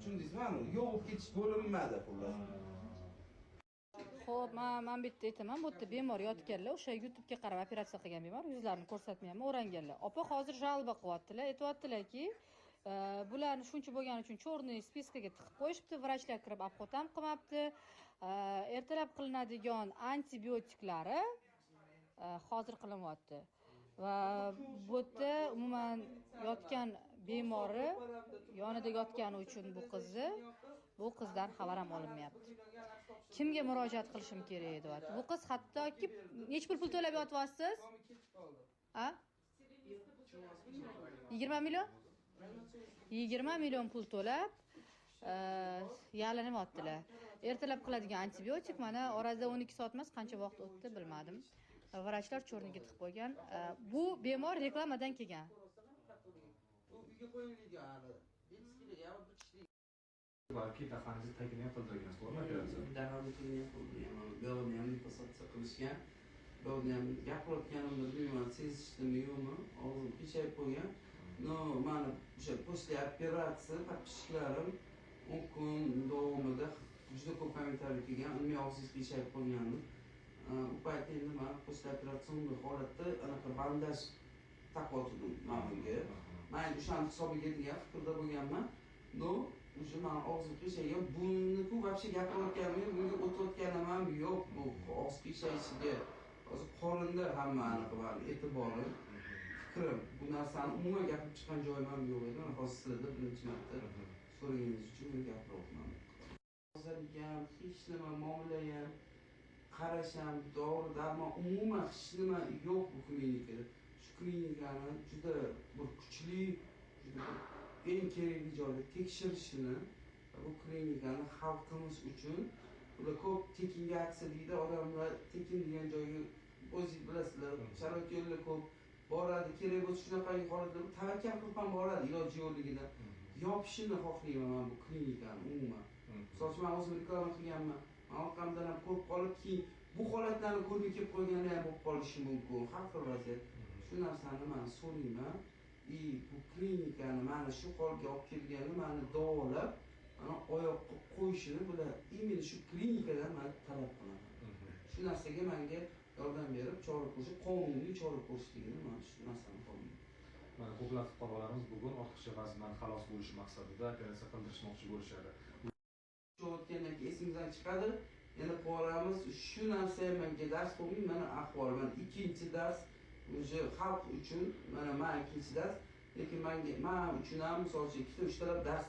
Tushundingizmi? Yo'q bo'lib ketish bo'linmadi xullas. Xo'p, man bitta aytaman, bu yerda bemor yotganlar, o'sha YouTube'ga qarab operatsiya qilgan bemor, yuzlarini ko'rsatmayapman, o'ranganlar. Opa hozir жалоба qilyaptilar, aytyaptilarki, bularni shuncha bo'lgani uchun черный списка ga tiqib qo'yishibdi, vrachlar kirib обход ham qilmabdi. Ertalab qilinadigan antibiotiklari hozir qilinyapti. Va bu yerda umuman yotgan bemori yonida yotgani uchun bu qizni, bu qizdan xabar ham olinmayapti. Kimga murojaat qilishim kerak deyapti. Bu qiz hattoki necha pul to'lab yotyapsiz? A? 20 million? 20 million pul to'lab yalinyaptilar. Ertalab qiladigan antibiotik mana orada 12 soat emas, qancha vaqt o'tdi bilmadim. Vrachlar черный ga tiqib qo'ygan. Bu bemor reklamadan kelgan. Bu uyga qo'yilgan hali. Детский ham bir kishilik. Balki dahaningizni tagini ham qildirgansiz, to'g'rimi operatsiya? Dahamni tagini ham qildirgan, bu yog'ini ham liposuksiya qilishgan. Bu yoqni ham gapirayotganimni bilmayman, sezishdimi yo'qmi, og'zim qiyshayib qo'ygan. Но, mani o'sha после operatsiya подписчиklarim 10 kun davomida juda ko'p kommentariy kelgan, unga og'zingiz qiyshayib qolganini. U paytda endi man после операционный holatda anaqa bandaj taqyotgandim man bunga. Man endi o'shani hisobiga degan fikrda bo'lganman. Но, уже mani og'zim qiyshaygan. Buni-ku вообще gapirayotganim yo'q, bunga o'tayotganim ham yo'q bu og'iz qiyshayishiga. Hozir qorinda hamma anaqa mani e'tiborim, fikrim. Bu narsani umuman gapirib chiqqan joyim ham yo'q edi. Mana hozir sizlarda birinchi marta so'raganingiz uchun buni gapiryapman. Tozalik ham, hech nima muomala ham, qarash ham, dori darmon umuman hech nima yo'q bu klinikada. Shu klinikani juda bir kuchli, juda bir eng kerakli joyda tekshirishini va bu klinikani xalqimiz uchun, ular ko'p tekinga aksiya deydi, odamlar tekin degan joyga, o'zingiz bilasizlar, sharoit yo'llar ko'p boradi, kerak bo'lsa shunaqangi holatda tavakkal qilib ham boradi iloji yo'qligidan. Yopishini xohlayman man bu klinikani umuman. Misol uchun, man o'zim reklama qilganman, man orqamdan ham ko'rib qolib, keyin bu holatlarni ko'rmay kelib qolganlar ham bo'lib qolishi mumkin, har xil vaziyat. Shu narsani man so'rayman и bu klinikani mani shu holga olib kelgani, mani davolab, mana oyoqqa qo'yishini bular именно shu klinikadan man talab qilaman. Shu narsaga manga yordam berib, chora ko'rishib, qonuniy chora ko'rishligini man shu narsani xohlayman. Mana ko'plab fuqarolarimiz bugun ortiqcha vazndan xalos bo'lish maqsadida operatsiya qildirishmoqchi bo'lishadi. Shu o'tgandan keyin esimizdan chiqadi, yana qilib. Shu narsa ham menga dars bo'lmay, mana ahvol, mana ikkinchi dars уже xalq uchun, mana man ikkinchi dars, lekin manga, man uchun ham, misol uchun, ikkita uchtalab dars.